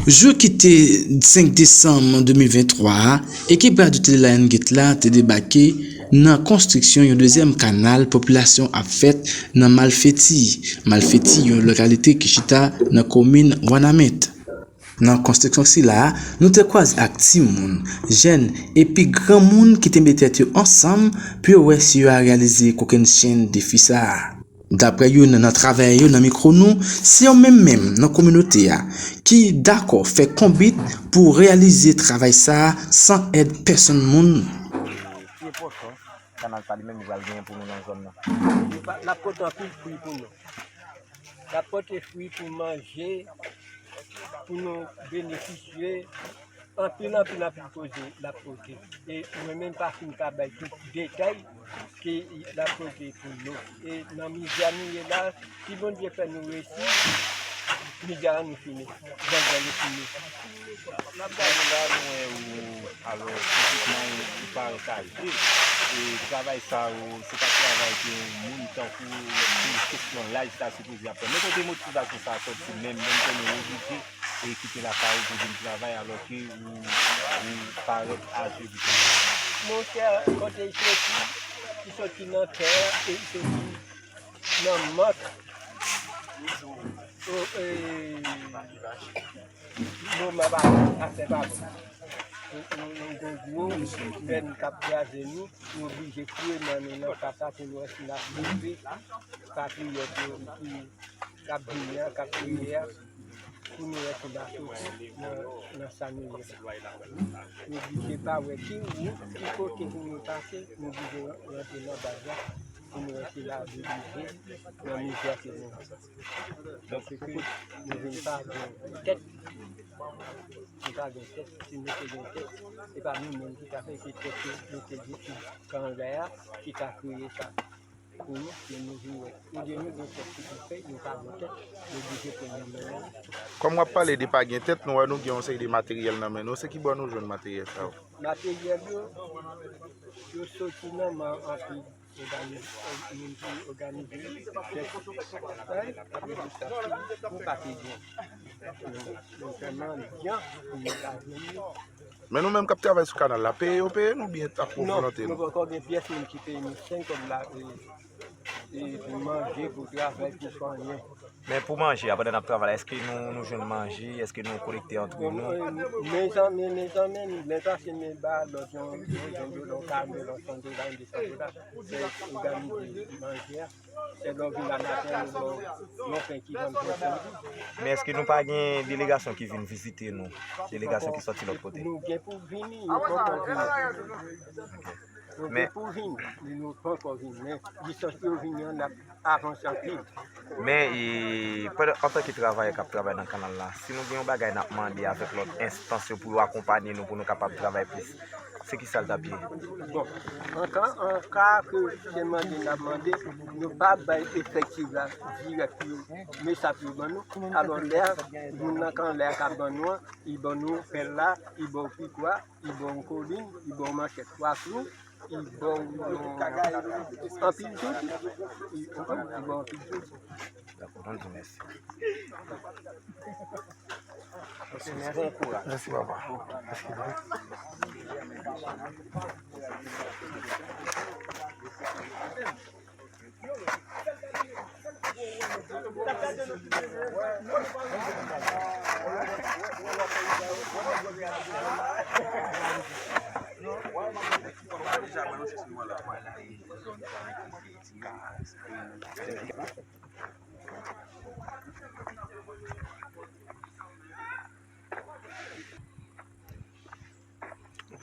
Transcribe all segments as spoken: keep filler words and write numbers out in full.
Jou ki te senk desanm de mil venntwa a, ekip Radyo Tele Lion Gate la te debake nan konstriksyon yon dezyèm kanal popilasyon ap fèt nan Malfeti. Malfeti, yon lokalite ki chita nan komin Wanament. Nan konstriksyon sila a, nou te kwaze ak timoun, jèn epi granmoun ki te met tèt yo ansanm pou yo wè si yo a reyalize kokennchenn defi sa a. Daprè youn nan travayè yo nan mikwo nou, se yo menm menm nan kominote a ki dakò fè konbit pou reyalize travay sa a san èd pèsonn moun. Kanal sa li menm li pral genyen pou nou nan zòn nan. Li pa, l ap pote anpil fwi pou nou. L ap pote fwi pou manje, pou nou benefisye. Anpil, anpil, anpil koze l ap pote. E mwen menm pa fin ka bay tout detay ke l ap pote pou nou. E nan mizè nou ye la, si Bondye fè nou resi, mizè a nou fini. Janjan nou fini. N ap gade la, nou wè ou, alò, fizikman, ou, ou parèt aje. E travay sa yo, se pa travay ke yon moun tankou yon kesyon laj ta sipoze ap fè. Men kote motivasyon sa a sòti menm, menm konnen ou oblije e kite lakay ou pou vin travay, alò ke ou, ou parèt aje pou travay? Monchè, kote l soti, li soti nan kè, e li soti nan mank. O, e, moman pa bon, afè pa bon. Nou, nou, nou gon gwo pèn k ap kraze nou, nou oblije foure men nou nan ka sa pou nou wè si n ap leve patriyòt yo ki, k ap vini an, k ap kriye a, pou nou wè si n a soti nan, nan sa nou ye la. Nou oblije pa wè ki wout, ki kote pou nou pase, nou oblije rantre nan baz la, pou nou wè si n a dirije nan mizè ke nou. Paske nou vin pa gen tèt. Nou pa gen tèt. Si nou te gen tèt, se pa nou menm ki ta fè, se tèt yo, nou te gen ki anlè a, ki ta kreye sa pou nou, men nou vin wè. Olye nou gen tèt pou nou fè, nou pa gen tèt, nou oblije pran nan men nou. Kòm w ap pale de pa gen tèt, nou wè nou gen yon seri de materyèl nan men nou. Se ki bò nou jwenn materyèl sa yo? Materyèl yo, yo soti nan men anpil òganiz-, moun ki òganize fèt. Apre de sa, nou pa te gen. Nou, nou vrèman byen pou nou ta jwenn yo. Men nou menm k ap travay sou kanal la, peye yo peye nou oubyen ap pou volonte nou? Non, nou poko gen pyès moun ki peye nou senk kòb la, e, e pou manje, pou travay, pou fè anyen. Men pou manje a, pandan n ap travay la, èske nou, nou jwenn manje? Èske nou kolekte antre nou? Mezanmi, mezanmi, men sa se men ba lòt yon, yon jen dola, yon ka dola, yon san dola, yon de san dola, se òganize manje a. Se lè w vin la maten, nou ba w yon pen ki vann trant sèn. Men èske nou pa gen delegasyon ki vin vizite nou? Delegasyon ki sòti lòt kote? Nou gen pou vini, yo poko vini. Yo gen pou vini, men yo poko vini. Men distans pou yo vini an, n ap avanse anpil. Men, e, pandan, antanke travayè k ap travay nan kanal la, si nou gen yon bagay n ap mande avèk lòt enstans yo pou yo akonpanye nou, pou nou kapab travay plis, se ki sa l t ap ye? Bon, an ka, an ka ke se mande n ap mande, nou pa bay efektif la dirèk pou yo, men sa pou yo ban nou. Alò, lè a, moun nan kanal la k ap ban nou an, li ban nou pèl la, li ba w pikwa, li ba w yon kolin, li ba w manchèt twa klou, li ba w yon anpil tout, li, li ba w anpil tout. Dakò, nou di mèsi. Mèsi, papa. Mèsi.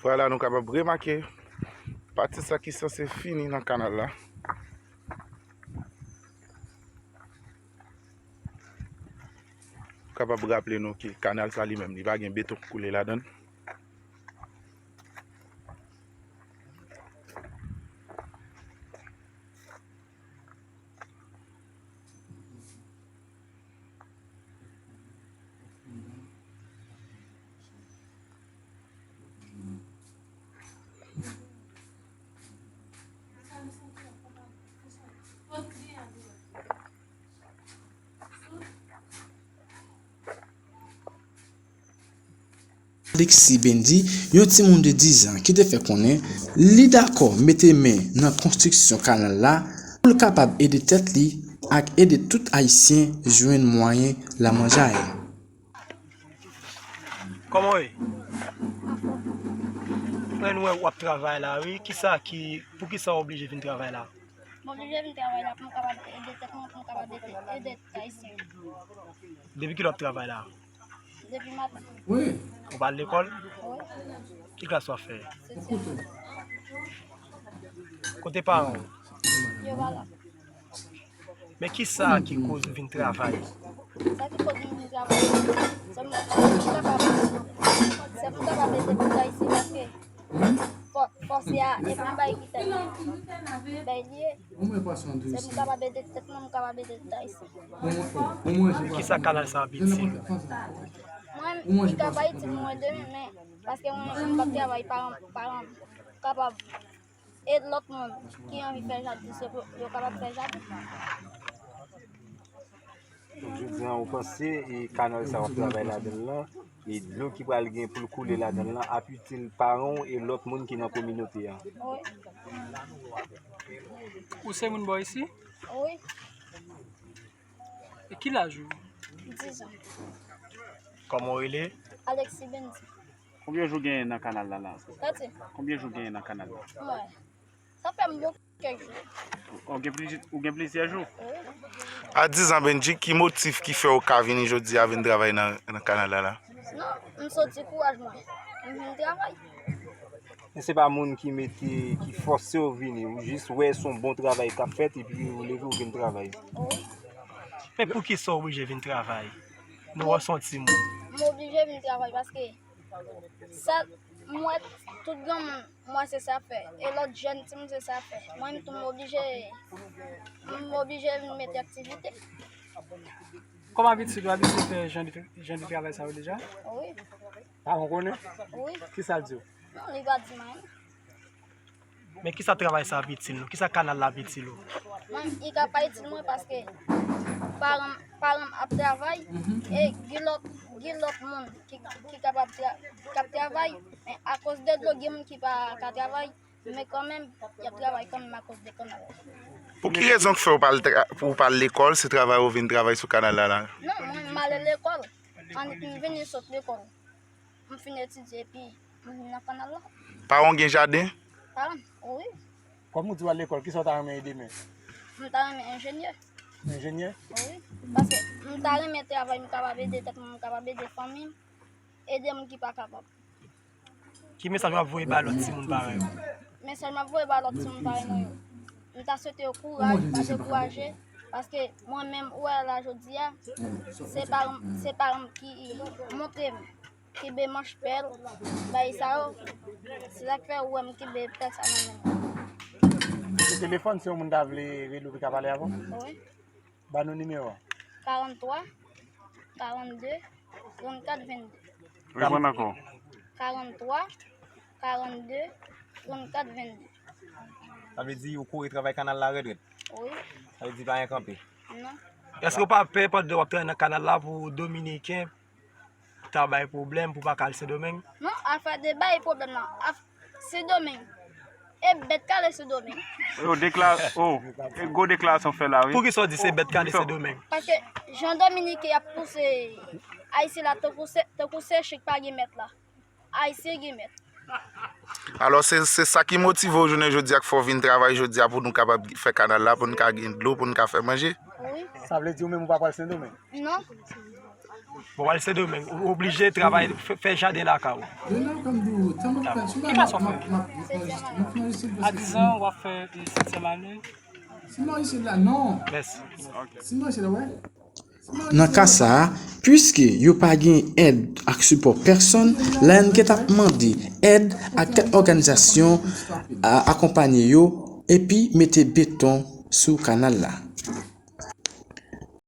Vwala, nou kapab remake pati sa ki sanse fini nan kanal la. Kapab raple nou ke kanal sa li menm, li pa gen beton k koule ladan l. Alexis Bendy, yon timoun de diz an, ki te fè konnen li dakò mete men nan konstriksyon kanal la pou l kapab ede tèt li ak ede tout Ayisyen jwenn mwayen lamanjay. Kòman w ye? Mwen, nou wè w ap travay la, wi. Kisa ki, poukisa w oblije vin travay la? M oblije vin travay la pou m kapab ede tèt mwen, pou m kapab ede, ede Ayisyen. Depi kilè w ap travay la? Depi maten. Ou pa al lekòl? Wi, Ki klas w ap fè? setyèm. Kote paran w? Yo pa la. Men kisa ki koz ou vin travay? Sa ki koz m vin travay, se pou m kapab, se pou m kapab ede tout Ayisyen, paske fò- fòse a, e pa bay ki tèt mwen bay li ye. Se pou m kapab ede tèt mwen, m kapab ede tout Ayisyen. Kisa kanal sa ap itil? Mwen, li ka bay ti mwen demen, men paske mwen menm m p ap travay, paran paran m kapab ede lòt moun ki anvi fè jaden, se pou yo kapab fè jaden. Donk, jodi a, ou panse e kanal sa w ap travay ladan l lan, e dlo ki pral gen pou l koule ladan l lan ap itil paran w e lòt moun ki nan kominote a? Wi, Ou se moun bò isi? wi, E ki laj ou? diz an. Kòman w rele? Alexis Bendy. Konbyen jou genyen nan kanal la la? Tati, Konbyen jou genyen nan kanal la? mwen. Sa fè m bon kèk jou. Ou gen plizyè, ou gen plizyè jou? Wi. A diz an, Bendy, ki motif ki fè w ka vini jodi a vin travay nan, nan kanal la la? Non, m soti kouraj mwen. M vin travay. Men se pa moun ki mete, ki fòse w vini, ou jis wè se yon bon travay k ap fèt epi ou leve ou vin travay. Wi. Men poukisa w oblije vin travay? Nou wè w se yon timoun. M oblije vin travay paske sa m wè tout granmoun, mwen se sa fè. E lòt jèn timoun se sa fè. Mwen menm tou m oblije, m oblije vin mete aktivite. Kòm abitid, ou abitye fè jan de, jan de travay sa yo deja? Wi, Paran w konnen? wi. Kisa l di w? Non, li pa di m anyen. Men kisa travay sa ap itil nou? Kisa kanal la ap itil ou? Mwen, li ka pa itil mwen paske paran paran m ap travay e gen lòt, gen lòt moun ki, ki kapab tra, k ap travay, men akoz de dlo gen moun ki pa ka travay, men kanmenm y ap travay kanmenm akoz de kanal. Pou ki rezon k fè w pa al tra- pou w pa al lekòl, se travay ou vin travay sou kanal la la? Non, mwen m ale lekòl. Annik m vini sot lekòl. M fin etidye epi m vin nan kanal la. Paran w gen jaden? Paran m, wi. Kòm ou di w al lekòl, kisa w ta renmen ye demen? M ta renmen enjenyè. Enjenyè? Wi. Paske m ta renmen travay, m kapab ede tèt mwen, m kapab ede fanmi m, ede moun ki pa kapab. Ki mesaj w ap voye bay lòt timoun parèy ou? Mesaj m ap voye ba lòt timoun parèy mwen yo. M ta swete yo kouraj, pa dekouraje, paske mwen menm ou wè la jodi a, se paran m, se paran m ki montre m kenbe manch pèl, bay sa yo, se sa k fè ou wè m kenbe pèl sa nan men mwen. Se telefòn, si yon moun ta vle rele w, li ka pale avè w? Wi. Ba nou nimewo a. Karant twa, karant de, trannkat, vennde. Reponn ankò. Karant twa, karant de, trannkat, vennde. Sa vle di ou kouri travay kanal la rèd rèd. Wi. Sa vle di pa anyen kanpe. Non. Èske w pa pè pandan w ap travay nan kanal la pou Dominiken ta bay pwoblèm, pou w pa ka al Sendomeng? Non, afè de bay pwoblèm nan. Af- Sendomeng. E bèt k ale Sendomeng. Yo dekla, oh, e gwo deklarasyon fè la, wi. Poukisa w di se bèt k ale Sendomeng? Paske jan Dominiken ap pouse Ayisyen la tankou se, tankou se chen k pa gen mèt la. Ayisyen gen mèt. Alò, se, se sa ki motive w jounen jodi a k fè w vin travay jodi a pou nou kapab fè kanal la, pou n ka gen dlo, pou n ka fè manje? Wi. Sa vle di ou menm ou pa pral Sendomeng? Non. Bon, w al Sendomeng, ou oblije travay, fè, fè jaden lakay ou. Ki klas w ap fè? A diz an, w ap fè setyèm ane. Mèsi. Nan ka sa a, piske yo pa gen èd ak sipò pèsonn, la N K ap mande èd ak kèk òganizasyon a akonpanye yo epi mete beton sou kanal la.